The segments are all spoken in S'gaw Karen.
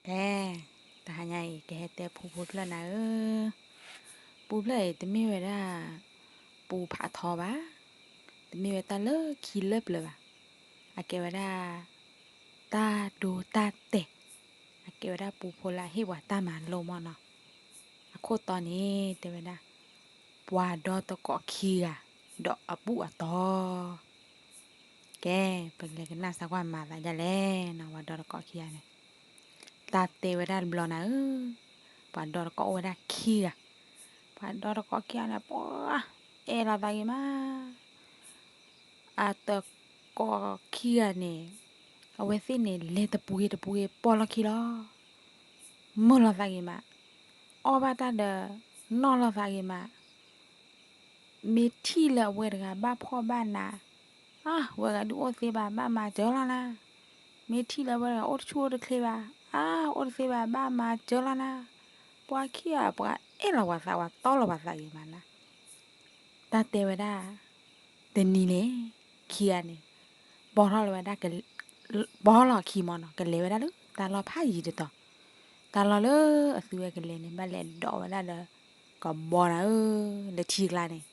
ကဲ, တဟါညါအံၤ ကဟဲတဲပူဖိတဖျၢၣ်နၤဧၢ, ပူဖျၢၣ်အံၤ တမ့ၢ်ဝဲဒၣ် ပူဖးထီဘၣ်, တမ့ၢ်ဝဲတၢ်လၢခံလၢပျၢၤဘၣ်, အကဲဝဲဒၣ် တၢ်ဒိတၢ်တဲာ်, အကဲဝဲဒၣ်ပူဖိလၢအဟ့ၣ်ပှၤတၢ်မၤလိမၢ်နီၤ, အခိၣ်တီန့ၣ် တဲဝဲဒၣ် ပှၤဒီတကိးခံဂၤ ဒီးအဘူၣ်အတီၤ ကဲ, ပလဲၤကနၣ်စၢ်ကွၢ်မၤသးဒ်လဲၣ်နီၤ, ပှၤဒီတကိးခံဂၤန့ၣ် တၢ်တဲဝဲဒၣ်တဘျီနၤဧၢ, ပှၤဒီတကိးအိၣ်ဝဲဒၣ်ခံဂၤ, ပှၤဒီတကိးခံဂၤန့ၣ် ပှၤအဲၣ်လိာ်သးဂ့ၤမး, အတကိးခံဂၤန့ၣ် အဝဲသ့ၣ်န့ၣ် လဲၤတပူၤဂ့ၤတပူၤဂ့ၤ ပိာ်လီၢ်ခံလီၤ, မုာ်လိာ်သးဂ့ၤမး, အီၣ်ဘၣ်တၢ်ဒီး နီၣ်လိာ်သးဂ့ၤမး, မ့ၢ်ထံၣ်လၢအဝဲတဂၤဘၣ်ဖှီၣ်ဘၣ်နး, အါ, ဝဲဂၤဒုးအိၣ်တသ့ဘၣ် ဘၣ်မၤစၢၤလီၤနၤ, မ့ၢ်ထံၣ်လၢအဝဲတဂၤအိၣ်တဆူၣ်အိၣ်တချ့ဘၣ်, အါ, အိၣ်တသ့ဘၣ် ဘၣ်မၤစၢၤလီၤနၤ, ပှၤခံဂၤ ပှၤအဲၣ်လီၤပှၤသး ပှၤတီလိာ်ပှၤသးဂ့ၤမးနၤ, တၢ်တဲဝဲဒၣ် တနံၤန့ၣ် ခံဂၤန့ၣ် ပိာ်ထီၣ်လီၤဝဲဒၣ်, ပိာ်လီၢ်ခံမၢ်နီၤ, ကလဲၤဝဲဒၣ်လၢတၢ်လီၢ်ဖးယံၤတတီၤ, တၢ်လီၢ်လၢအသုဝဲကလဲၤန့ၣ် ဘၣ်လဲၤဒိးဝဲဒၣ်ဒီး ကဘီနၤဧၢ, လၢထံကျါန့ၣ်,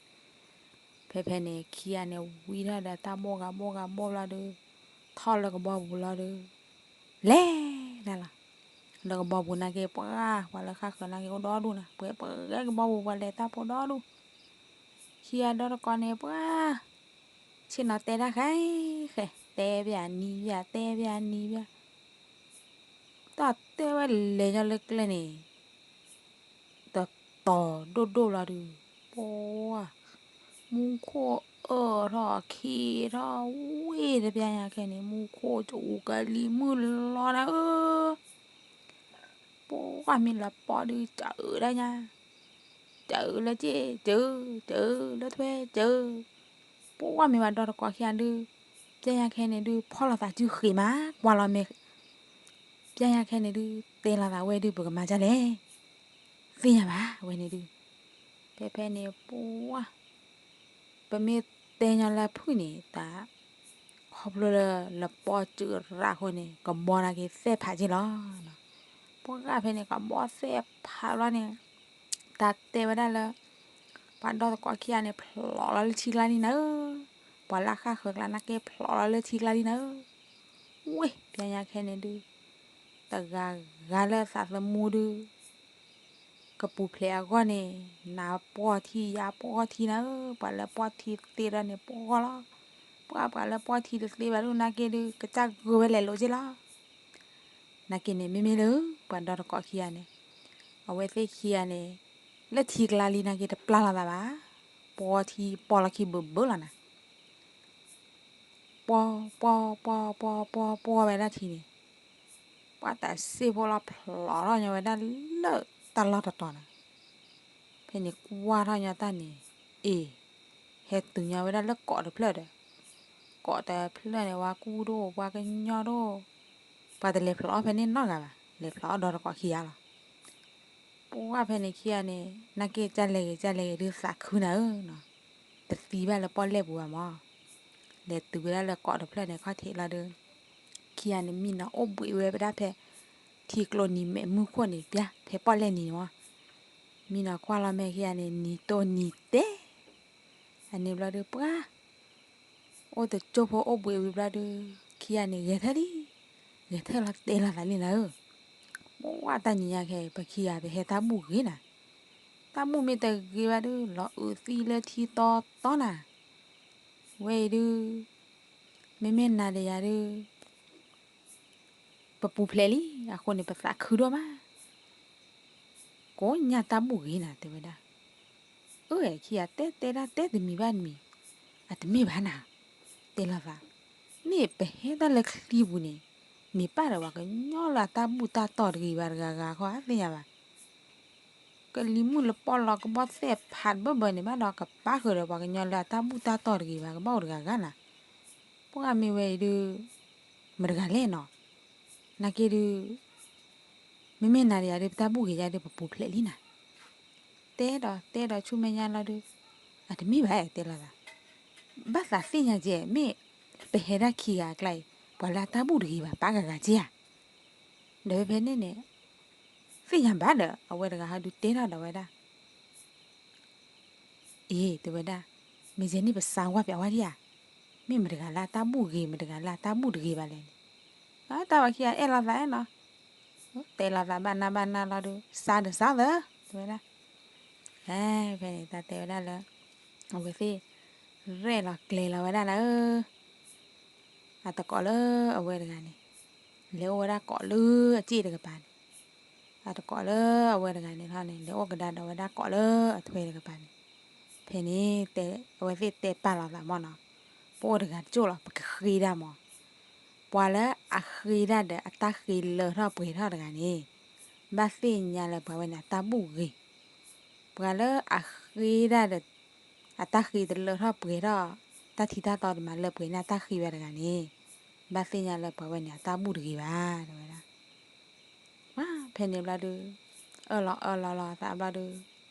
ဖဲဖဲန့ၣ် ခံဂၤန့ၣ် ဝံထီၣ်ဒီးတၢ်ဘိၣ်ဂၤဘိၣ်ဂၤဘိၣ်ဘျီဒီး ထီၣ်လၢကဘီပူၤလီၤဒီး လဲၤဒၣ်လီၤ, လၢကဘီပူၤနာ်က့ ပှၤ, ပှၤလၢဃၣ်ဃၢၤနာ်က့အိၣ်ဒီဒူၣ်နၤ, ပှဲၤပှဲၤကဘီပူၤ ပှၤလဲၤတၢ်ဖိဒီဒူၣ်, ခံဂၤဒီတကိးန့ၣ် ပှၤ ဆ့ၣ်နီၤတဲတၢ်ဃဲဃဲ, တဲပၠးနံၤပၠး တဲပၠးနံၤပၠး, တၢ်တဲဝဲလဲၤညီလၢကျဲန့ၣ် တတီၤဒိၣ်ဒိၣ်လီၤဒုး, ပှၤ, မူခိၣ်အၢၣ်ထီၣ်ခံးထီၣ်ဝ့ၢ်တပျၢ်ညါခဲန့ၣ် မူခိၣ်ကအူကလံၤမုၢ်လီၤနၤဧၢ, ပှၤမ့ၢ်လၢပီၢ်ဒုး စၢၤဒၣ်ညါ, စၢၤလၢက့ၢ်စၢၤ, စၢၤလၢထွဲစၢၤ, ပှၤမ့ၢ်ပှၤဒီတကိးခံဂၤဒုး, ပျၢ်ညါခဲန့ၣ်ဒုး ဖီၣ်လိာ်သးစုဃ့းမး ကွၢ်လီၤမ့ၢ်, ပျၢ်ညါခဲန့ၣ်ဒုး တဲလိာ်သးဝဲဒုး ပကမၤဒ်လဲၣ်, သ့ၣ်ညါဘၣ်ဝဲန့ၣ်ဒုး, ဖဲဖဲန့ၣ် ပှၤ ပမ့ၢ်တဲညီလၢဖုၣ်န့ၣ် တၢ် ခီဖျိလၢလပီၢ်စၢၤရၣ်အဃိန့ၣ် ကဘီနာ်က့သဲၣ်ဖးက့လီၤ. ပှၤဂၤဖဲန့ၣ် ကဘီသဲၣ်ဖးလီၤန့ၣ် တၢ်တဲဝဲဒၣ်လၢ ပှၤဒီသကိးခံဂၤန့ၣ် ဖျိးလီၤလၢထံကျါလံနၤဧၢ, ပှၤလၢဃၣ်ဃၢၤကျါနာ်က့ဖျိးလီၤလၢထံကျါလံနၤဧၢ, ဝ့ၢ် ပျၢ်ညါခဲန့ၣ်ဒုး တဂၤဂၤလၢသးသမူဒုး ကပူၤဖျဲးအဂီၢ်န့ၣ် နၤပှီၢ်ထံယၤပှီၢ်ထံနၤဧၢ, ပှၤလၢပှီၢ်ထံသ့ဒီးန့ၣ်ပှီၢ်လီၤ, ပှၤ ပှၤလၢပှီၢ်ထံတသ့ဘၣ်ဒုးနာ်က့ဒုး ကစၢ်ဂုာ်ဝဲလဲၤလိာ်က့လီၤ. နာ်က့န့ၣ် မ့မ့ၢ်လၢ ပှၤဒီသကိးခံဂၤန့ၣ် အဝဲသ့ၣ်ခံဂၤန့ၣ် လၢထံကျါလံနာ်က့တပျၢ်လိာ်သးဘၣ်, ပှီၢ်ထံပှီၢ်လီၢ်ခံဘၢဘၢလီၤနၤ ပှီၢ် ပှီၢ် ပှီၢ် ပှီၢ် ပှီၢ် ပှီၢ်ဝဲဒၣ်ထံန့ၣ်, ပှၤတၢ်စ့ၢ်ဖိလီၤဖျိးထီၣ်ညီဝဲဒၣ်လၢတၢ်လီၢ်တတီၤနၤ, ဖဲန့ၣ်ကွၢ်ထီၣ်ညီတၢ်န့ၣ်, အ့ၣ်, ဟဲတုၤညီဝဲဒၣ်လၢကိးတဖျၢၣ်ဒီး, ကိးတဖျၢၣ်န့ၣ် ပှၤကူၣ်ဒိၣ် ပှၤကညီဒိၣ်, ပှၤတလဲၤဖျိးအီၣ်ဖဲန့ၣ်နီတဂၤဘၣ်, လဲၤဖျိးအီၣ်ဒီသကိးခံဂၤလီၤ. ပှၤဖဲန့ၣ်ခံဂၤန့ၣ် နာ်က့ကၢ်လဲၤဂ့ၤကၢ်လဲၤဂ့ၤဒုးသးခုနၤဧၢနီၤ, တသံဘၣ်လၢပီၣ်လဲၣ်ပူၤဘၣ်မၢ်, လဲၤတုၤဝဲဒၣ်လၢကိးတဖျၢၣ်န့ၣ် ခီၣ်ထံးလီၤဒုး, ခံဂၤန့ၣ် မံနီၤအိၣ်ဘှံးဝဲဒၣ်ဖဲ ထံကျိနံၤမဲာ်မုၢ်ခိၣ်န့ၣ် ပျၢ်ဖဲပီၣ်လဲၣ်နံၤန့ၣ်မၢ်, မံနီၤကွၢ်လီၤမဲာ်ခံဂၤန့ၣ် နံၤတိၢ်နံၤတဲာ်, အန့ၣ်ဘျီဒုးပှၤ အိၣ်တကၠိၢ်ဖိအိၣ်ဘှံးဝံၤဘျီဒုး, ခံဂၤန့ၣ်ဂဲၤထၢၣ်လံ, ဂဲၤထၢၣ်လီၤတဲလီၤသးလံနၤဧၢ, ပှၤတၢ်နံၤညါခဲအံၤ ပခံဂၤပဟဲတၢ်ဘူၣ်ဂ့ၤနၤ, တၢ်ဘူၣ်မ့ၢ်တဂ့ၤဘၣ်ဒုး လီၤအုးသံလၢထံတီတီနၤ, ဝဲအံၤဒုး မ့မ့ၢ်နၤဒီးယၤဒုး ပပူၤဖျဲးလံ, အဃိန့ၣ် ပသးခုဒိၣ်မး, ကိးညါတၢ်ဘူၣ်ဂ့ၤနၤ တဲဝဲဒၣ်, အၢ ခံဂၤတဲတဲဒၣ်တဲတမံၤဘၣ်တမံၤ, အတမ့ၢ်ဘၣ်နၤ, တဲလိာ်သး, မ့ၢ်ပဟဲတၢ်လၢချံပူၤန့ၣ် မ့ၢ်ပာ်ဒီးပှၤကညီလၢအတၢ်ဘူၣ်တၢ်တီၢ်တဂ့ၤဘၣ်တဂၤဂၤခီ အသ့ၣ်ညါဘၣ် ကလံၤမုၢ်လပီၢ်လီၤကဘီသဲၣ်ဖးတဘၢဘၢန့ၣ်ဘၣ်ဒီး ကပာ်ဃုာ်ဒီးပှၤကညီလၢအတၢ်ဘူၣ်တၢ်တီၢ်တဂ့ၤဘၣ် ကဘၣ်အိၣ်တဂၤဂၤနၤ, ပှၤမ့ၢ်ဝဲအံၤဒုး မတဂၤလဲၣ်နီၤ, နာ်က့ဒုး မ့မ့ၢ်နၤဒီးယၤဒုး ပတၢ်ဘူၣ်ဂ့ၤယၤဒုး ပပူၤဖျဲးလံနၤ, တဲဒီးတဲဒီးဆူမဲာ်ညါလီၤဒုး, အတမ့ၢ်ဘၣ်တဲလိာ်သး, ဘၣ်သးသ့ၣ်ညါကဲ မ့ၢ်ပဟဲဒၣ်ခံဂၤအကျါအံၤ ပှၤလၢအတၢ်ဘူၣ်တဂ့ၤဘၣ် ပာ်ဂၤဂၤကဲဧါ ဒီးဖဲဖဲန့ၣ်န့ၣ် သ့ၣ်ညါဘၣ်ဒီး အဝဲတဂၤဟီဒုးတဲထီၣ်ဒီးဝဲဒၣ် အ့ တဲဝဲဒၣ်, မ့ၢ်ယဲန့ၣ်ပစးဝါပျးဝါဒံဧါ, မ့ၢ်မတဂၤလၢအတၢ်ဘူၣ်ဂ့ၤ မတဂၤလၢအတၢ်ဘူၣ်တဂ့ၤဘၣ်လဲၣ်န့ၣ်, တၢ်ဝဲခံဂၤအဲၣ်လိာ်သးနီၤ, တဲလိာ်သးဘၣ်နၤဘၣ်နၤလီၤဒီး စးဒီးစးသၢ, တဲဝဲဒၣ်, ဖဲန့ၣ် တၢ်တဲဝဲဒၣ်လၢ အဝဲသ့ၣ် ရဲၣ်လီၤကျဲၤလီၤဝဲဒၣ်နၤဧၢ အတကိးလၢအဝဲတဂၤန့ၣ် လဲၤအိၣ်ဝဲဒၣ်ကိးလၢအစ့ၣ်တကပၤန့ၣ်, အတကိးလၢအဝဲတဂၤန့ၣ်လီၤန့ၣ် လဲၤအိၣ်ကဒါဒီးဝဲဒၣ်ကိးလၢအထွဲတကပၤန့ၣ်, ဖဲန့ၣ် အဝဲသ့ၣ်တဲပာ်လီၤသးမ့ၢ်နီၤ, ပအိၣ်တဂၤတကၠိၢ်လီၤ ပကဃ့ဒၣ်မ့ၢ်, ပှၤလၢအဃ့ဒၣ်ဒီးအတၢ်ဃ့လၢထီၣ်ပှဲၤထီၣ်တဂၤန့ၣ်, ဘၣ်သ့ၣ်ညါလၢပှၤဝဲန့ၣ်အတၢ်ဘူၣ်ဂ့ၤ ပှၤလၢအဃ့ဒၣ်ဒီး အတၢ်ဃ့တလၢထီၣ်ပှဲၤထီၣ်, တၢ်ထံတၢ်တီတမၤလၢပှဲၤန့ၣ် အတၢ်ဃ့ဝဲတဂၤန့ၣ်, ဘၣ်သ့ၣ်ညါလၢပှၤဝဲန့ၣ် အတၢ်ဘူၣ်တဂ့ၤဘၣ် တဲဝဲဒၣ်. ဖဲန့ၣ်ဘျီဒုး, အၢၣ်လီၤအၢၣ်လီၤလီၤသးဘျီဒုး,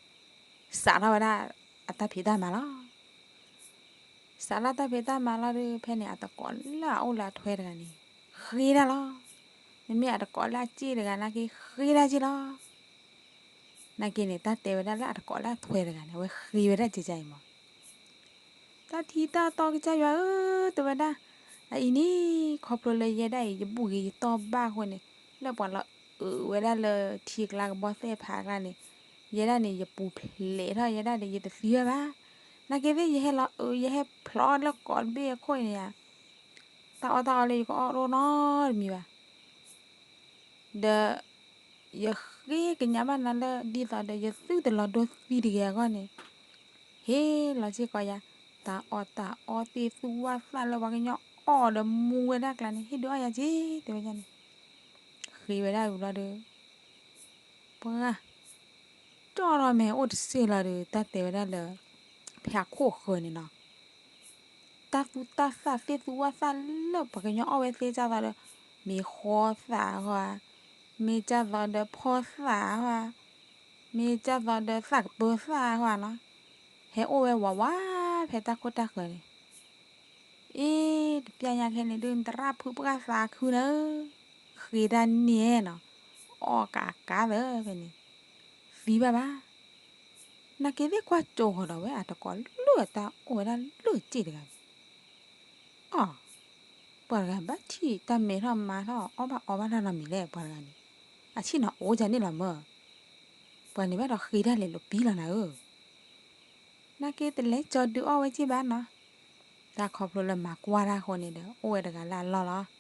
စးထီၣ်ဝဲဒၣ်အတၢ်ဖံးတၢ်မၤလီၤ. စးထီၣ်တၢ်ဖံးတၢ်မၤလီၤဒုး ဖဲန့ၣ် အတကိးလၢအအိၣ်လၢအထွဲတဂၤန့ၣ် ဃ့ဒၣ်လီၤ. မ့မ့ၢ်အတကိးလၢအစ့ၣ်တဂၤနာ်က့ ဃ့ဒၣ်က့လီၤ. နာ်က့န့ၣ် တၢ်တဲဝဲဒၣ်လၢအတကိးလၢအထွဲတဂၤန့ၣ် အဝဲဃ့ဝဲဒၣ်ကကါအံၤမး, တၢ်ထံတၢ်တီကစၢ်ယွၤဧၢ, တဲဝဲဒၣ်, အအံၤန့ၣ် ခီဖျိလၢယဲဒၣ်အံၤ ယဘူၣ်ဂ့ၤယတီၢ်ဘၣ်အဃိန့ၣ်, လၢပှၤလီၤအုးဝဲဒၣ်လၢထံကျါကဘီသဲၣ်ဖးအကျါန့ၣ်, ယဲဒၣ်န့ၣ် ယပူၤဖျဲးထီၣ်ယဲဒၣ်ဒီး ယတသံဘၣ်ဘၣ်. နာ်က့သ့ၣ် ယဟဲလီၤအုး ယဟဲဖျိးလၢကိးတဘ့ၣ်အခိၣ်န့ၣ်ယါ, တၢ်အီၣ်တၢ်အီလၢယကအီၣ်တအိၣ်နီတမံၤဘၣ် ဒီး ယဃ့ကညးဘၣ်နၤလၢ ဒ်သိးဒီး ယသုတလီၤဒိသံတဂ့ၤအဂီၢ်န့ၣ်, ဟ့ၣ်လီၤစ့ၢ်ကီးယၤ, တၢ်အီၣ်တၢ်အီသ့ၣ်သူၣ်ဝၣ်သၣ်လၢပှၤကညီအီၣ်ဒီးမူဝဲဒၣ်ကျါန့ၣ် ဟ့ၣ်ဒုးအီၣ်ယၤက့ၤ တဲဝဲန့ၣ်, ဃ့ဝဲဒၣ်ဝံၤဘျီဒီး ပှၤ ကၠီထီၣ်မဲာ်အိၣ်တစ့ၢ်လီၤဒီး တၢ်တဲဝဲဒၣ်လၢ ဖဲအခိၣ်ဃၢၤန့ၣ်နီၤ, တၢ်သူၣ်တၢ်သၣ်သ့ၣ်သူၣ်ဝၣ်သၣ်လၢပှၤကညီအီၣ်ဝဲသ့ၣ် ကၢ်သိးဒီး မ့ၤဃီသၣ်ဧါ, မ့ၢ်ကၢ်သိးဒီးဖီသၣ်ဧါ, မ့ၢ်ကၢ်သိးဒီးသၣ်ကပၢၤသၣ်ဧါနီၤ, ဟဲအိၣ်ဝဲဝးဝး ဖဲတၢ်ခိၣ်တၢ်ဃၢၤန့ၣ် အ့ တပျၢ်ညါခဲန့ၣ်ဒုး နတရၣ်ဖုပှၢ်သးခုနၤဧၢ, ဃ့တၢ်န့ၣ်နီၤ, အီၣ်ကးကးသၢဖဲန့ၣ်, သံဘၣ်ဘၣ်. နာ်က့သ့ၣ်ကွၢ်ကၠိဃီၤဒီးဝဲအတကိးလၢတၢ်အိၣ်ဝဲဒၣ်လၢစ့ၣ်တဂၤန့ၣ်, အီ ပှၤတဂၤဘၣ်ထံၣ်တၢ်မဲထီၣ်မါထီၣ် အီၣ်ဘၣ်အီဘၣ်တၢ်နီတမံၤလဲၣ် ပှၤတဂၤန့ၣ်, အဆ့ၣ်နီၤအိၣ်ဒ်န့ၣ်လီၤမၢ်, ပှၤန့ၣ်ဘၣ်ဒီးဃ့တၢ်လဲၤလိာ်ပံလီၤနၤဧၢ နာ်က့တလဲၤကၠီဒုးအီၣ်ဝဲက့ၢ်ဘၣ်နီၤ, တၢ်ခီဖျိလၢမၤကွၢ်တၢ်အဃိန့ၣ်ဒီး အိၣ်ဝဲတဂၤလၢအလီၢ်လီၤ.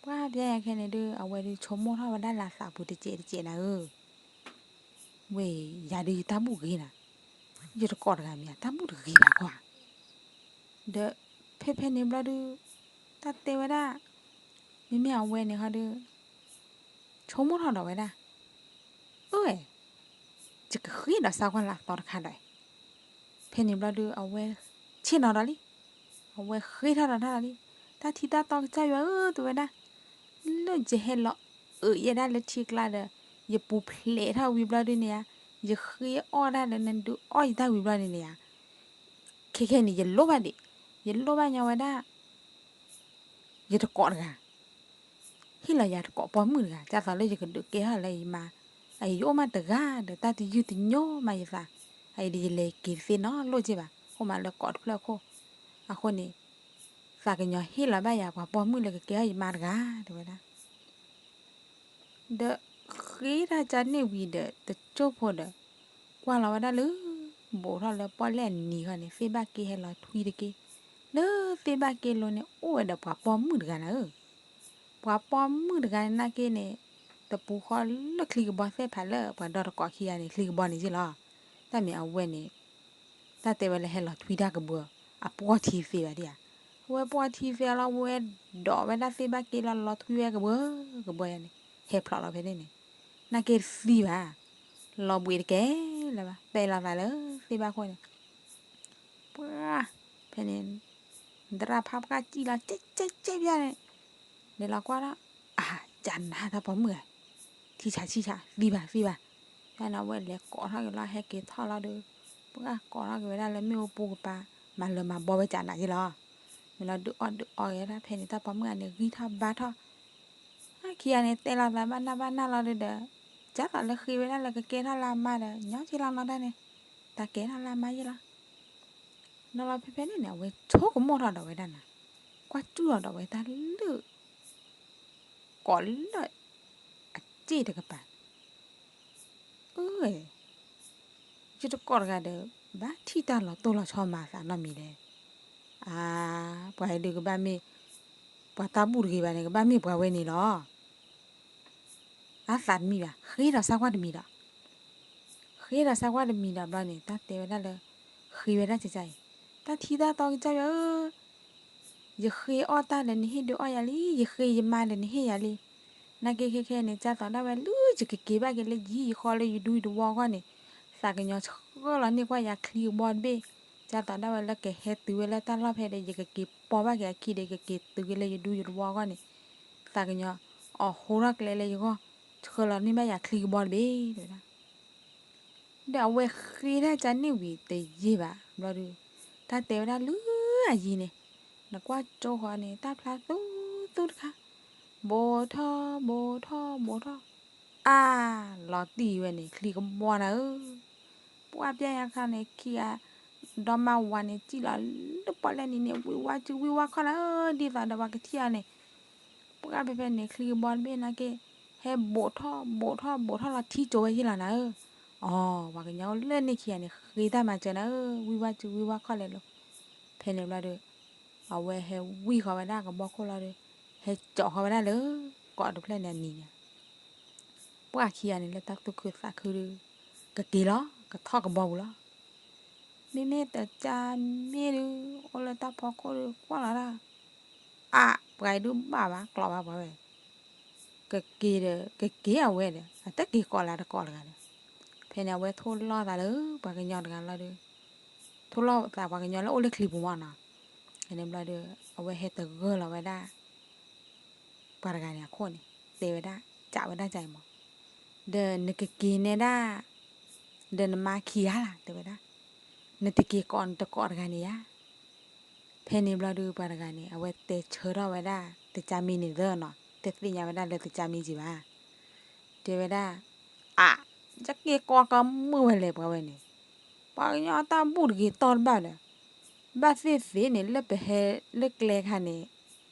ပှၢ်ပျဲယၤခဲန့ၣ်ဒုး အဝဲဒုးဆိကမိၣ်ထီၣ်ဝဲဒၣ်လၢအသးပူၤတစဲးတစဲးနၤဧၢ, ဝဲ ယၤဒုးယတၢ်ဘူၣ်ဂ့ၤနၤ, ယတကိးတဂၤမ့ၢ်ယတၢ်ဘူၣ်တဂ့ၤဘၣ်ကွၢ် ဒီးဖဲဖဲန့ၣ်ဘျီဒုး တၢ်တဲဝဲဒၣ်, မ့မ့ၢ်အဝဲန့ၣ်ဟီဒုး ဆိကမိၣ်ထီၣ်ဒီးဝဲဒၣ်, အၢ ယကဃ့ဒီးစးကွၢ်လၢအသီတခါဒီး, ဖဲန့ၣ်ဘျီဒုး အဝဲဆ့ၣ်နီၤဒီးလံ, အဝဲဃ့ထီၣ်ဒီးထီၣ်ဒီးလံ, တၢ်ထံတၢ်တီကစၢ်ယွၤဧၢ တဲဝဲဒၣ်, လၢယဟဲလီၤအုးယဲဒၣ်လၢထံကျါဒီး ယပူၤဖျဲးထီၣ်ဝံၤဘျီဒုးန့ၣ်ဧါ, ယဃ့အီၣ်ဒၣ်ဒီးနဒုးအီၣ်ယတၢ်ဝံၤဘျီန့ၣ်န့ၣ်ဧါ, ခဲခဲန့ၣ် ယလိၣ်ဘၣ်ဒံး, ယလိၣ်ဘၣ်ညီဝဲဒၣ် ယတကိးတဂၤ, ဟ့ၣ်လီၤယၤတကိးပိာ်မုၣ်တဂၤ ဒ်သိးလၢယကဒုးကဲထီၣ်လၢယမါ, အအံၤယအိၣ်မးတဂၤဒီး တၢ်တယုၢ်တညိမးယသး, အအံၤဒီးယလဲၤက့ၤတသ့နီတလိၣ်က့ၢ်ဘၣ်, အိၣ်မးလၢကိးတဖျၢၣ်ခိၣ်, အဃိန့ၣ် သးကညီၤဟ့ၣ်လီၤဘၣ်ယၤပှၤပိာ်မုၣ်လၢကကဲထီၣ်ယမါတဂၤ တဲဝဲဒၣ် ဒီးဃ့တၢ်ကန့ၣ်ဝံၤဒီး တကၠိၢ်ဖိဒီး ကွၢ်လီၤဝဲဒၣ်လၢ ဘူးထီၣ်လၢပီၣ်လဲၣ်အနံၤဃီန့ၣ် သ့ၣ်ဘၣ်က့ဟဲလီၤထွံတက့ၢ်, လၢသ့ၣ်ဘၣ်က့လိၤန့ၣ် အိၣ်ဝဲဒီးပှၤပိာ်မုၣ်တဂၤနၤဧၢ, ပှၤပိာ်မုၣ်တဂၤန့ၣ်နာ်က့န့ၣ် တပူၤဃီလၢချံကဘီသဲၣ်ဖးလၢပှၤဒီတကိးခံဂၤန့ၣ် ချံကဘီန့ၣ်က့ၢ်လီၤ, တၢ်မ့ၢ်အဝဲန့ၣ် တၢ်တဲဝဲလၢဟဲလီၤထွံတၢ်ကဘၢ, အပှီၢ်ထံသ့ဘၣ်ဒံးဧါ, အဝဲပှီၢ်ထံသ့လီၤ ဝဲဒိးဝဲဒၣ်သ့ၣ်ဘၣ်က့လီၤ လီၤထွံဝဲကဘၢ, ကဘၢယၤန့ၣ် ဟဲဖျိးလီၤဖဲန့ၣ်န့ၣ်, နာ်က့တသံဘၣ်, လီၤဘှံးတကဲလၢၤဘၣ် ပဲာ်လီၤသးလၢသ့ၣ်ဘၣ်ခိၣ်န့ၣ်, ပှၢ်, ဖဲန့ၣ် သရၣ်ဖးပှၢ်စံၣ်လီၤ ကဲကဲကဲပျၢ်န့ၣ်, လဲၤလီၤကွၢ်ဒီး, အၢ ကနၤတၢ်ပိာ်မုၣ်ဧါ, ထံဆးဆံဆး သံဘၣ်သံဘၣ်, ဖဲန့ၣ်အဝဲလဲၤကိးထီၣ်က့ၤလီၤ ဟဲက့ၤထီၣ်လီၤဒီး, ပှၢ်ကိးထီၣ်က့ၤဝဲဒၣ်လၢမ့ၣ်အူပူၤကပၤ, မၤလၢမၤဘီဝဲကနၤက့ၢ်လီၤ, မ့ၢ်လီၤဒုးအီၣ်ဒုးအီက့ၤဝဲဒၣ် ဖဲန့ၣ်တၢ်ပိာ်မုၣ်ဂၤန့ၣ် ဂံၢ်ထီၣ်ဘါထီၣ် ခံဂၤန့ၣ် တဲလီၤသးဘၣ်နၢ်ဘၣ်နၢ်လီၤဒီး, ကၢ်သိးလၢဃ့ဝဲဒၣ်လၢကကဲထီၣ်လၢအမါဒီး ညီဆ့လီၤနီတၢ်န့ၣ်, တၢ်ကဲထီၣ်လၢအမါယ့ၢ်လီၤ. နီၤလီၤဖဲဖဲန့ၣ်န့ၣ် အဝဲဆိကမိၣ်ထီၣ်ဒီးဝဲဒၣ်နၤ, ကွၢ်စူၣ်လီၤဒီးဝဲတၢ်လၢ ကိးလၢ အစ့ၣ်တကပၤ, အၢ ယတကိးတဂၤဒီး ဘၣ်ထံၣ်တၢ်လီၤတိၢ်လီၤဆီမၤသးနီတမံၤလဲၣ်. အါ, ပှၤအံၤဒုးကဘၣ်မ့ၢ် ပှၤတၢ်ဘူၣ်တဂ့ၤဘၣ်န့ၣ် ကဘၣ်မ့ၢ်ပှၤဝဲန့ၣ်လီၤ. အသးတမံဘၣ်, ဃ့ဒီးဆါကွၢ်တမံၤဒီး, ဃ့ဒီးဆါကွၢ်တမံၤဒီးဘျီန့ၣ် တၢ်တဲဝဲဒၣ်လၢ ဃ့ဝဲဒၣ်ကစၢ်အံၤ, တၢ်ထံတၢ်တီကစၢ်ယွၤဧၢ, ယဃ့အီၣ်တၢ်ဒီးနဟ့ၣ်ဒုးအီၣ်ယၤလံ, ယဃ့ယမါဒီးနဟ့ၣ်ယၤလံ. နာ်က့ခဲခဲန့ၣ် ကၢ်သိးဒၣ်ဝဲလၢယကက့ၤဘၣ်က့ၤလၢယဟံၣ်ယဃီလၢယဒူယတဝီအဂီၢ်န့ၣ်, သးကညီၤဆှၢလီၤန့ၢ်ကွၢ်ယၤချံကဘီတဘ့ၣ်, ကၢ်သိးဒၣ်ဝဲလၢကဟဲတုၤဝဲလၢတၢ်လီၢ်ဖဲဒီး ယကက့ၤပိာ်ဘၣ်က့ၤအခံဒီး ယကက့ၤတုၤက့ၤလၢယဒူယတဝီအဂီၢ်န့ၣ်, သးကညီၤအီၣ်ဟိထီၣ်ကျဲလၢယဂီၢ်, ဆှၢလီၤန့ၢ်ဘၣ်ယၤချံကဘီတဘ့ၣ် တဲဝဲဒၣ်. ဒီးအဝဲဃ့ဒၣ်ကန့ၣ်ဝံၤတယံာ်ဘၣ်ဘျီဒီး, တၢ်တဲဝဲဒၣ်လၢအယံၤန့ၣ်, နကွၢ်ကၠိဃီန့ၣ် တၢ်ဖျါသူသူတခါ, ဘူးထီၣ်ဘူးထီၣ်ဘူးထီၣ်, အါ, လီၤတံၢ်ဝဲန့ၣ် ချံကဘီနၤဧၢ, ပှၢ်ပျဲၢ်ညါခါန့ၣ် ခံဂၤ ဒီမါဝၤန့ၣ် စံၣ်လီၤလၢပီၣ်လဲၣ်နံၤန့ၣ် ဝံၤဝါစုဝံၤဝါခီၣ်နၤဧၢ, ဒ်သိးဒီးပှၤကထံၣ်အီၤန့ၣ်, ပှၢ်ဖဲဖဲန့ၣ် ချံကဘီတဘ့ၣ်နာ်က့ ဟဲဘူးထီၣ်ဘူးထီၣ်ဘူးထီၣ်လီၤထံကၠိဝဲယ့ၢ်လီၤနၤဧၢ. အီ, ပှၤကညီအိၣ်လၢန့ၣ်ခံဂၤန့ၣ် ဃ့တၢ်မၤစၢၤနၤဧၢ, ဝံၤဝါစုဝံၤဝါခီၣ်လဲၤလိၤ. ဖဲန့ၣ်ဘျီဒီး အဝဲဟဲဝံၣ်ဃီၤဝဲဒၣ်ကဘီခိၣ်လီၤဒီး, ဟဲကၠီဃီၤဝဲဒၣ်လၢ ကိးတဖျၢၣ်န့ၣ်အနံၤန့ၣ်, ပှၢ်ခံဂၤန့ၣ်လၢတၢ်သူၣ်ခုသးခုဒီး, ကက့ၤလီၤ ကထီၣ်ကဘီပူၤလီၤ. မ့မ့ၢ်တကၢ်မ့ၢ်ဒုး အိၣ်လၢတၢ်ဖီခိၣ်ဒီးကွၢ်လီၤဒၣ်, အါ, ပှၤအံၤဒုးဘၣ်ဘၣ်ကျီဘၣ်ပှၤဝဲ, ကက့ၤဒီး ကက့ၤအဝဲဒီး အတက့ၤကိးလၢတကိးတဂၤဒီး, ဖဲန့ၣ်အဝဲထိၣ်လီၤသးလၢပှၤကညီတဂၤလီၤဒီး, ထိၣ်လီၤသးပှၤကညီလၢအိၣ်လၢချံပူၤမးနီၤ, ဖဲန့ၣ်ဘျီဒီး အဝဲဟဲတဂၢၢ်လီၤဝဲဒၣ် ပှၤတဂၤန့ၣ်အခိၣ်န့ၣ် တဲဝဲဒၣ် ကးဝဲဒၣ်ကါအံၤမး, ဒီးနကက့ၤနဲဒၣ်, ဒီးနမါခံဂၤလၢ် တဲဝဲဒၣ်, နတက့ၤကိးနတကိးတဂၤန့ၣ်ယါ. ဖဲန့ၣ်ဘျီဒုးပှၤတဂၤန့ၣ် အဝဲတဲဆၢထီၣ်ဝဲဒၣ် တကၢ်မ့ၢ်န့ၣ်သၢနီၤ, တသ့ၣ်ညါဝဲဒၣ်လၢတကၢ်မ့ၢ်က့ၤဘၣ်, တဲဝဲဒၣ်, အါ, ယက့ၤကိးကမုာ်ဝဲလဲၣ်ပှၤဝဲန့ၣ်, ပှၤကညီတၢ်ဘူၣ်တဂ့ၤတီၢ်တဘၣ်ဒီး, ဘၣ်သ့ၣ်သ့ၣ်န့ၣ် လၢပဟဲလၢကျဲခါန့ၣ်,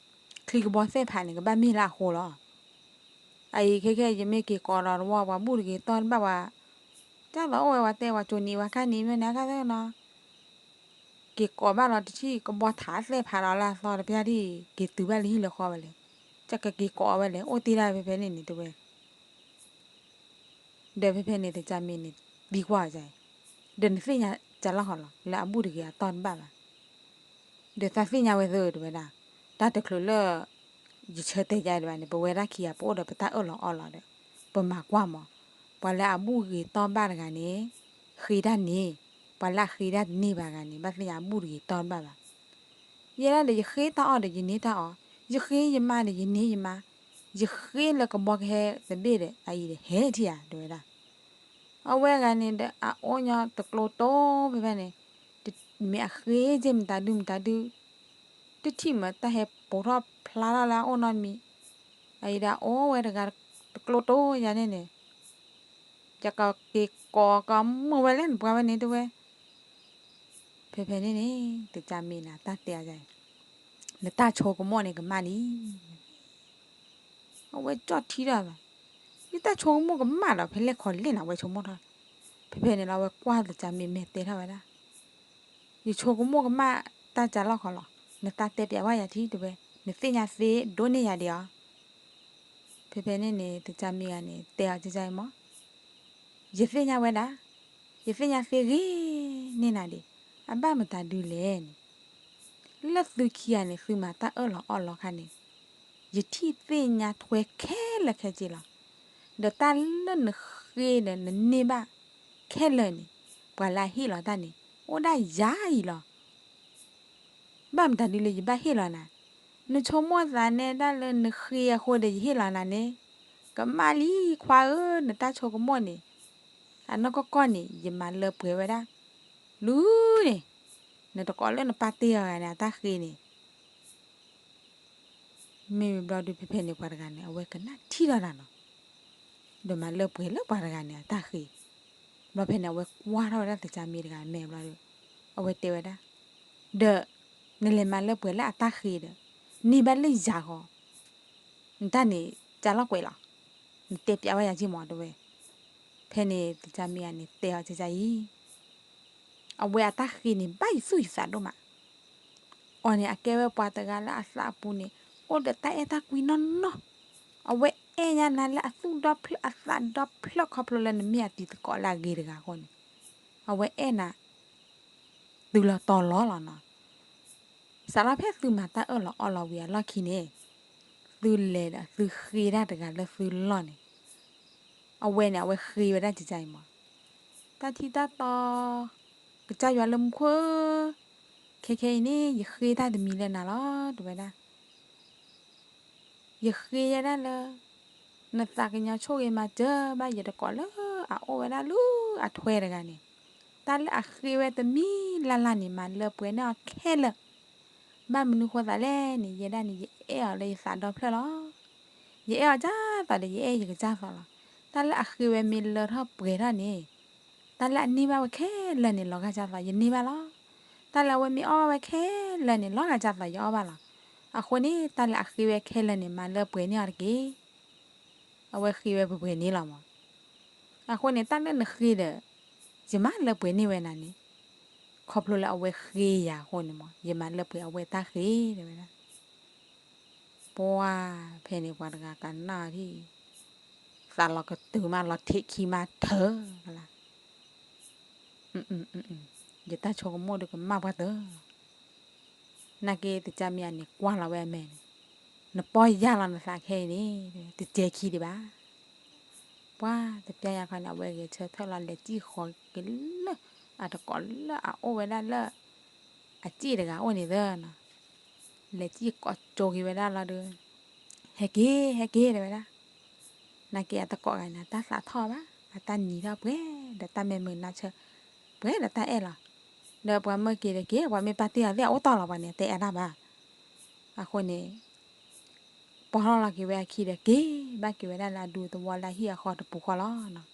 ချံကဘီသ့ၣ်ဖးန့ၣ် ကဘၣ်မ့ၢ်လၢအဃိလီၤ. အအံၤခဲခဲ ယမ့ၢ်က့ၤကိးဒီးတဝီ ပှၤဘူၣ်တဂ့ၤတီၢ်တဘၣ်ပှၤ, ကၢ်သိးအိၣ်ဝဲပှၤတဲပှၤကိးနံၤဝဲခါနံၤမ့ၢ်န့ၣ် အခါသ့ၣ်နီၤ, က့ၤကိးဘၣ်လီၤတထံၣ် ကဘီထးသ့ၣ်ဖးဒီးလၢအသီတပျၢ်ဒ် က့ၤတုၤဘၣ်လၢဟံၣ်လၢဃီဝဲလဲၣ်, ကက့ၤကိးဝဲလဲၣ် အိၣ်တ့ၢ်ဒၣ်ဖဲဖဲန့ၣ်န့ၣ်တဲဝဲ ဒီးဖဲဖဲန့ၣ် တကၢ်မ့ၢ်န့ၣ် သံကွၢ်အီၤ, ဒီးနသ့ၣ်ညါကၢ်လီၤဃီလီၤ လၢအဘူၣ်တဂ့ၤအတီၢ်တဘၣ်ဘၣ်, ဒီးသးသ့ၣ်ညါဝဲသၢတဲဝဲဒၣ်, တၢ်တချုးလၢ ယဆၢတဲာ်ယါဒံးဘၣ်န့ၣ် ပဝဲဒၣ်ခံဂၤပအိၣ်ဒီးပတၢ်အၢၣ်လီၤအီလီၤဒီး, ပမၤကွၢ်မး, ပှၤလၢအဘူၣ်ဂ့ၤတီၢ်ဘၣ်တဂၤန့ၣ်, ဃ့တၢ်န့ၣ်, ပှၤလၢအဃ့တၢ်တန့ၢ်ဘၣ်ဂၤန့ၣ် ဘၣ်သ့ၣ်ညါအဘူၣ်တဂ့ၤတီၢ်တဘၣ်ဘၣ် ယဲဒၣ်ဒီး ယဃ့တၢ်အီၣ်ဒီးယန့ၢ်တၢ်အီၣ်, ယဃ့ယမါဒီးယန့ၢ်ယမါ, ယဃ့လၢကဘီကဟဲတဘ့ၣ်ဒီး အအံၤဒီးဟဲထံၣ်ဧါ တဲဝဲဒၣ်. အဝဲဂၤန့ၣ်ဒီး အအိၣ်ညီတကျိတိဖဲဖဲန့ၣ်, မ့ၢ်အဃ့က့ၤမတၤဒုမတၤဒု, တထံၣ်မးတၢ်ဟဲပိာ်ထီၣ်ဖျါထီၣ်လၢအအိၣ်နီတမံၤ, အအံၤဒီးအအိၣ်ဝဲတဂၤတကျိတိယၤန့ၣ်န့ၣ် ယကက့ၤကိးကမုာ်ဝဲလဲၣ်နပှၤဝဲန့ၣ်တဲဝဲ. ဖဲဖဲန့ၣ်န့ၣ် တကၢ်မ့ၢ်န့ၣ် တၢ်တဲအီၤ, နတၢ်ဆိကမိၣ်န့ၣ်ကမၣ်လံ. အဝဲကၠီၣ်ထံဒီး, ယတၢ်ဆိကမိၣ်ကမၣ်ဒီး ဖဲလဲၣ်ခီလဲၣ်န့ၣ် အဝဲဆိကမိၣ်ထီၣ်. ဖဲဖဲန့ၣ်လီၤ အဝဲကွၢ်တကၢ်မ့ၢ်မဲာ်တဲထီၣ်ဝဲဒၣ်, ယဆိကမိၣ်ကမၣ်တၢ်ကၢ်လီၢ်ခီလီၤ, နတၢ်တဲပျးဝဲယၤထံတဲဝဲ, နသ့ၣ်ညါသ့ဒိၣ်န့ၢ်ယၤဒံးဧါ. ဖဲဖဲန့ၣ်န့ၣ် တကၢ်မ့ၢ်ဂၤန့ၣ် တဲအီၤကၢ်ကၢ်အံၤမး, ယသ့ၣ်ညါဝဲဒၣ်, ယသ့ၣ်ညါသ့ဂ့ၤန့ၢ်နၤဒံး, အဘၣ်မတၤဒုလဲၣ်န့ၣ် လၢသုခံဂၤန့ၣ် သုမၤတၢ်အၢၣ်လီၤအီလီၤခါန့ၣ်, ယထံၣ်သ့ၣ်ညါထွဲခဲလၢာ်ခဲဆ့လီၤ. ဒီးတၢ်လၢနဃ့ဒီးနန့ၢ်ဘၣ်ခဲလၢာ်န့ၣ်, ပှၤလၢအဟ့ၣ်လီၤတၢ်န့ၣ် အိၣ်ဒၣ်ယၤအံၤလီၤ. ဘၣ်မတၤဒုလၢယဘၣ်ဟ့ၣ်လီၤနၤ, နဆိကမိၣ်သးနဲဒၣ်လၢနဃ့အဃိဒီးယဟ့ၣ်လီၤနၤန့ၣ်, ကမၣ်လံခွါဧၢ, နတၢ်ဆိကမိၣ်န့ၣ် အနီၢ်ကီၢ်ကီၢ်န့ၣ် ယမၤလၢပှဲၤဝဲဒၣ်, လူၤန့ၣ်, နတကိးလၢနပၢ်တ့ၢ်အီၤဂၤန့ၣ် အတၢ်ဃ့န့ၣ် မ့ၢ်ဝံၤဘျီဒုး ဖဲဖဲန့ၣ်ပှၤတဂၤန့ၣ် အဝဲကနၣ်ထံၣ်ထီၣ်တၢ်နီၤ, ဒီးမၤလၢပှဲၤလၢပှၤတဂၤန့ၣ် အတၢ်ဃ့, ဘျီဖဲန့ၣ် အဝဲကွၢ်ထီၣ်ဝဲဒၣ်သကၢ်မ့ၢ်တဂၤမဲာ်ဘျီဒီး အဝဲတဲဝဲဒၣ်, ဒီး နလဲၤမၤလၢပှဲၤလၢအတၢ်ဃ့ဒီး န့ၢ်ဘၣ်လၢယၤဃီ, နတၢ်န့ၣ် ကၢ်လီၤကွဲးလီၤ, နတဲပျးဝဲယၤက့မး တဲဝဲ. ဖဲန့ၣ်သကၢ်မ့ၢ်ဂၤန့ၣ် တဲအီၤကကအံၤ အဝဲအတၢ်ဃ့န့ၣ် ဘၣ်ယသူၣ်ယသးဒိၣ်မး, အီၤန့ၣ် အကဲဝဲပှၤတဂၤလၢအသးအပူၤန့ၣ် အိၣ်ဒီးတၢ်အဲၣ်တၢ်ကွံနီၢ်နီၢ်, အဝဲအဲၣ်ညါနၤလၢအသူၣ်ဒီဖျၢၣ်အသးဒီဖျၢၣ် ခီဖျိလၢနမ့ၢ်အတံၤသကိးလၢအဂ့ၤတဂၤအဃိန့ၣ်, အဝဲအဲၣ်နၤ တုၤလီၤတီၤလီၤလီၤနီၤ. စးထီၣ်ဖဲသုမၤတၢ်အၢၣ်လီၤအီလီၤဝံၤအလီၢ်ခံန့ၣ်, သုလဲၤဒီးသုဃ့တၢ်တဂၤလၢသုလီၢ်န့ၣ်, အဝဲန့ၣ် အဝဲဃ့ဝဲဒၣ်ကကအံၤမး, တၢ်ထံတၢ်တီ ကစၢ်ယွၤလၢမူခိၣ်ဧၢ, ခဲခဲအံၤန့ၣ် ယဃ့တၢ်တမံၤလၢနၤလီၤ တဲဝဲဒၣ်. ယဃ့ယဲဒၣ်လၢ နသးကညီၤဆိၣ်ဂ့ၤမၤစၢၤဘၣ်ယတကိးလၢအအိၣ်ဝဲဒၣ်လၢအထွဲတဂၤန့ၣ်, တၢ်လၢအဃ့ဝဲတမံၤလၢ်လၢ်န့ၣ် မၤလၢပှဲၤန့ၢ်အီၤခဲလၢာ်, ဘၣ်မနုၤဃိသးလဲၣ်န့ၣ် ယဲဒၣ်န့ၣ် ယအဲၣ်အီၤလၢယသးဒီဖျၢၣ်လီၤ. ယအဲၣ်အီၤကၢ်သးဒီး ယအဲၣ်ယကစၢ်သးလီၤ. တၢ်လၢအဃ့ဝဲမ့ၢ်လၢထီၣ်ပှဲၤထီၣ်န့ၣ်, တၢ်လၢအန့ၢ်ဘၣ်ဝဲခဲလၢာ်န့ၣ် လီၤဂာ်ကၢ်သး ယန့ၢ်ဘၣ်လီၤ. တၢ်လၢအဝဲမ့ၢ်အီၣ်ဘၣ်ဝဲခဲလၢာ်န့ၣ် လီၤဂာ်ကၢ်သး ယအီၣ်ဘၣ်လီၤ. အဃိန့ၣ် တၢ်လၢအဃ့ဝဲခဲလၢာ်န့ၣ် မၤလၢပှဲၤန့ၢ်အီၤတက့ၢ်. အဝဲဃ့ဝဲပှဲၤပှဲၤန့ၣ်လီၤမး. အဃိန့ၣ် တၢ်လၢနဃ့ဒီး ယမၤလၢပှဲၤန့ၢ်ဝဲနၤန့ၣ်, ခီဖျိလၢအဝဲဃ့ယၤအဃိန့ၣ်မး ယမၤလၢပှဲၤအဝဲတၢ်ဃ့ တဲဝဲဒၣ်. ပှၤဖဲန့ၣ်ပှၤတဂၤကနၣ်ထံၣ်, သးလီၤကတုၤမးလီၤထံးခံမးထၢကလါ, ယတၢ်ဆိကမိၣ်ဒုးကမၣ်ပှၤတၢၢ်လီၤ. နာ်က့သကၢ်မ့ၢ်အန့ၣ် ကွၢ်လီၤဝဲအမဲာ်န့ၣ်, နပီၢ်ယၢ်လီၤနသးခဲအံၤန့ၣ် တကဲခံဒံးဘၣ်. ပှၤတပျၢ်ယၤခီန့ၣ် အဝဲဂဲၤဆၢထၢၣ်လီၤ လဲၤစံၣ်ဃီၤက့ၤလၢအတကိးလၢအအိၣ်ဝဲဒၣ်လၢ အစ့ၣ်တဂၤအိၣ်န့ၣ်သၢနီၤ, လဲၤစံၣ်ကိးကၠိက့ၤဝဲဒၣ်လီၤဒီး, ဟဲက့ၤ ဟဲက့ၤ တဲဝဲဒၣ်. နာ်က့အတကိးဂၤန့ၣ် အတၢ်သးထီၣ်ဘၣ်, အတၢ်နံၤထီၣ်ပှဲၤဒီးတၢ်မဲာ်မုာ်နါဆၢ, ပှဲၤဒီးတၢ်အဲၣ်လီၤ. ဒီးပှၤမၢက့ၤဒီးက့ၤ ပှၤမ့ၢ်ပာ်တ့ၢ်အီၤသ့ၣ်အအိၣ်တီၢ်လီၤ ပှၤန့ၣ်တဲအါတၢ်ဘၣ်. အဃိန့ၣ် ပီၢ်ထီၣ်လီၤက့ၤဝဲအခံဒီးက့ၤဘၣ်က့ၤဝဲဒၣ်လၢအဒူသဝီလၢအဟံၣ်အဃီတပူၤဃီလီၤနီၤ.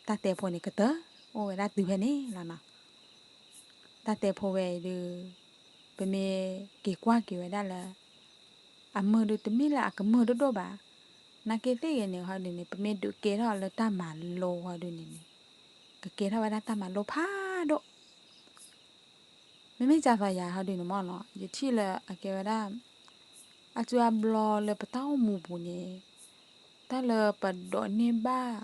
တၢ်တဲဖိန့ၣ်ကတၢၢ်အိၣ်ဝဲဒၣ်တုၤဖဲန့ၣ်လီၤနီၤ. တၢ်တဲဖိဝဲအံၤဒုး ပမ့ၢ်က့ၤကွၢ်က့ၤဝဲဒၣ်လၢ အမုာ်ဒုးတမ့ၢ်လၢအကမုာ်ဒိၣ်ဒိၣ်ဘၣ်. နာ်က့သ့ၣ်ဂ့ၤန့ၣ် ဟီဒုးန့ၣ် ပမ့ၢ်ဒုးကဲထီၣ်လၢတၢ်မၤလိဟီဒုးန့ၣ်န့ၣ် ကကဲထီၣ်ဝဲဒၣ်တၢ်မၤလိဖးဒိၣ် မ့မ့ၢ်ကၢ်သီယၤဟီဒုးန့ၣ်မ့ၢ်နီၤ ယထံၣ်လၢအကဲဝဲဒၣ် အစုအဘျီလၢပတၢ်အိၣ်မူပူၤန့ၣ် တၢ်လၢပဒိးန့ၢ်ဘၣ်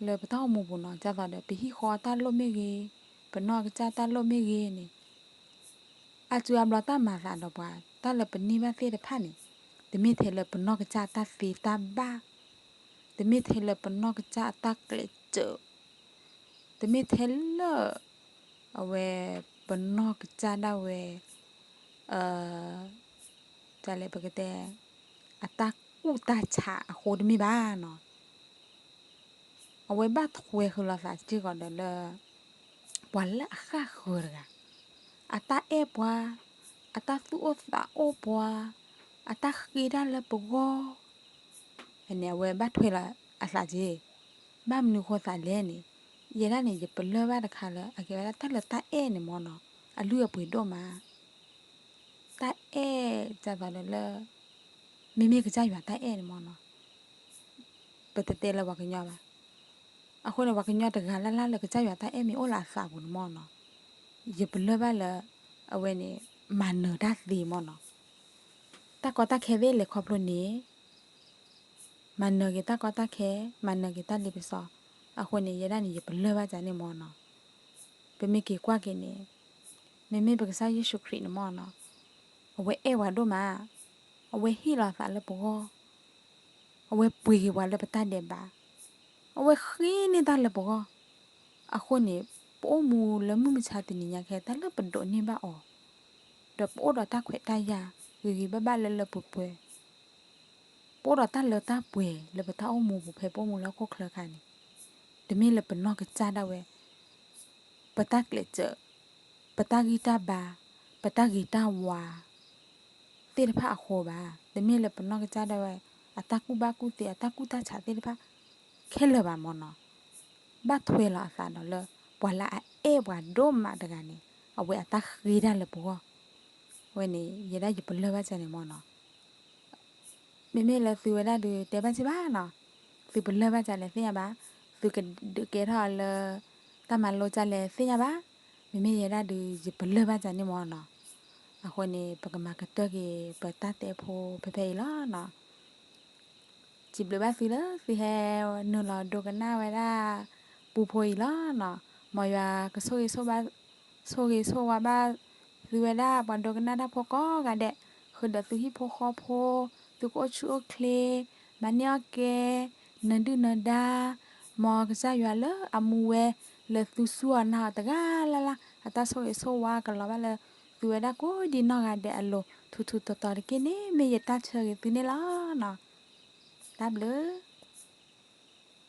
လၢပတၢ်အိၣ်မူပူၤနီၤ ကၢ်သီဒီး ပဟံၣ်ဃီတၢ်လိၣ်မ့ၢ်ဂ့ၤ, ပနီၢ်ကစၢ်တၢ်လိၣ်မ့ၢ်ဂ့ၤန့ၣ် အစုအဘျီတၢ်မၤသးဒီးပှၤ တၢ်လၢပန့ၢ်ဘၣ်သ့ၣ်တဖၣ်န့ၣ် တမ့ၢ်ထဲလၢပနီၢ်ကစၢ်တၢ်သ့တၢ်ဘၣ်, တမ့ၢ်ထဲလၢပနီၢ်ကစၢ်အတၢ်ကျဲးစၢး, တမ့ၢ်ထဲလၢ အဝဲ ပနီၢ်ကစၢ်ဒၣ်ဝဲ တၢ်လဲၣ်ပကတဲ အတၢ်ကူၣ်တၢ်ဆးအဃိတမ့ၢ်ဘၣ်နီၤ. အဝဲဘၣ်ထွဲဃုာ်လိာ်သးစ့ၢ်ကီးဒီးလၢ ပှၤလၢအဃၣ်ဃၢၤတဂၤ, အတၢ်အဲၣ်ပှၤ, အတၢ်သူၣ်အိၣ်သးအိၣ်ပှၤ, အတၢ်ဃ့တၢ်လၢပဂီၢ် ဖဲန့ၣ် အဝဲဘၣ်ထွဲလီၤအသးက့ၤ, ဘၣ်မနုၤဃိသးလဲၣ်န့ၣ်, ယဲဒၣ်န့ၣ် ယပလၢၢ်ဘၣ်တခါလၢ အကဲဝဲဒၣ်တၢ်လၢတၢ်အဲၣ်န့ၣ်မ့ၢ်နီၤ, အလုၢ်အပှ့ၤဒိၣ်မး, တၢ်အဲၣ်ကၢ်သီဒီးလၢ မ့မ့ၢ်ကစၢ်ယွၤတၢ်အဲၣ်န့ၣ်မ့ၢ်နီၤ, ပတတဲလၢပှၤကညီဘၣ်. အဃိန့ၣ် ပှၤကညီတဂၤလၢ်လၢ်လၢကစၢ်ယွၤတၢ်အဲၣ်မ့ၢ်အိၣ်လၢအသးပူၤန့ၣ်မ့ၢ်နီၤ, ယပလၢၢ်ဘၣ်လၢ အဝဲန့ၣ် မၤနၢၤတၢ်သ့မ့ၢ်နီၤ, တၢ်ကီတၢ်ခဲသ့ၣ်လဲၤခီဖျိန့ၣ် မၤနၢၤက့ၤတၢ်ကီတၢ်ခဲ, မၤနၢၤက့ၤတၢ်လ့ပစီ, အဃိန့ၣ် ယဲဒၣ်န့ၣ် ယပလၢၢ်ဘၣ်ကန့ၣ်မ့ၢ်နီၤ, ပမ့ၢ်က့ၤကွၢ်က့ၤန့ၣ်, မ့မ့ၢ်ပကစၢ်ယ့ၣ်ၡူးခရံာ်န့ၣ်မ့ၢ်နီၤ, အဝဲအဲၣ်ပှၤဒိၣ်မး, အဝဲဟ့ၣ်လီၤအသးလၢပဂီၢ်, အဝဲပှ့ၤက့ၤပှၤလၢပတၢ်ဒဲးဘး, အဝဲဃ့န့ၢ်တၢ်လၢပဂီၢ်, အဃိန့ၣ် ပအိၣ်မူလၢမုၢ်မဆါတနံၤညါခဲ တၢ်လၢပဒိးန့ၢ်ဘၣ်အီၤ, ဒီးပအိၣ်ဒီးတၢ်ခွဲးတၢ်ယာ် ဂ့ၤဂ့ၤဘၣ်ဘၣ်လၢလၢပှဲၤပှဲၤ ပအိၣ်ဒီးတၢ်လၢတၢ်ပှဲၤလၢပတၢ်အိၣ်မူပူၤဖဲပအိၣ်မူလၢဟီၣ်ခိၣ်ချၢအခါန့ၣ်, တမ့ၢ်လၢပနီၢ်ကစၢ်ဒၣ်ဝဲ, ပတၢ်ကျဲးစၢး, ပတၢ်ဂံၢ်တၢ်ဘါ, ပတၢ်ဂ့ၤတၢ်ဝါ, သ့ၣ်တဖၣ်အဃိဘၣ်, တမ့ၢ်လၢပနီၢ်ကစၢ်ဒၣ်ဝဲ အတၢ်ကူၣ်ဘၣ်ကူၣ်သ့ အတၢ်ကူၣ်တၢ်ဆးသ့ၣ်တဖၣ် ခဲလၢာ်ဘၣ်မၢ်နီၤ. ဘၣ်ထွဲလီၤအသးဒီးလၢ ပှၤလၢအအဲၣ်ပှၤဒိၣ်မးတဂၤန့ၣ် အဝဲအတၢ်ဃ့တၢ်လၢပဂီၢ်, အဝဲန့ၣ် ယဲဒၣ်ယပလၢၢ်ဘၣ်စၢၤန့ၣ်မၢ်နီၤ. မ့မ့ၢ်လၢသုဝဲဒၣ်ဒုးတဲဘၣ်စ့ၢ်ဘၣ်နီၤ, သုပလၢၢ်ဘၣ်စၢၤလဲၣ်သ့ၣ်ညါဘၣ်, သုကဒုးကဲထီၣ်လၢ တၢ်မၤလိစၢ်လဲၣ်သ့ၣ်ညါဘၣ်, မ့မ့ၢ်ယဲဒၣ်ဒုး ယပလၢၢ်ဘၣ်စၢၤန့ၣ်မၢ်နီၤ. အဃိန့ၣ် ပကမၤကတၢၢ်က့ၤ ပတၢ်တဲဖိဖဲဖဲအံၤလီၤနီၤ. စံးဘျုးဘၣ်သုလၢသုဟဲနုာ်လီၤဒိကနၣ်ဝဲဒၣ် ပူဖိအံၤလီၤနီၤ. မ်ယွၤကဆိၣ်ဂ့ၤဆိၣ်ဘၣ် ဆိၣ်ဂ့ၤဆိၣ်ဝါဘၣ် သုဝဲဒၣ်ပှၤဒိကနၣ်တၢ်ဖိကိးဂၤဒဲး, ဃုာ်ဒီးသုဟံၣ်ဖိဃီဖိ, သုကအိၣ်ဆူၣ်အိၣ်ချ့, မၤန့ၢ်အီၣ်ကဲ, နဒုၣ်နဒါ, မ်ကစၢ်ယွၤလၢအမူဝဲ လၢသုစူၢ်အီၤနာ်အီၤတဂၤလၢ်လၢ် အတၢ်ဆိၣ်ဂ့ၤဆိၣ်ဝါကလီၤဘၣ်လၢ သုဝဲဒၣ်ကိးဒံးနီၢ်ဂၤဒဲးအလိၤ ထူးထူးတီၤတီၤတက့ၢ်န့ၣ် မ့ၢ်ယတၢ်ဆၢဂ့ၤသုန့ၣ်လီၤနီၤ. တၢ်ဘျုး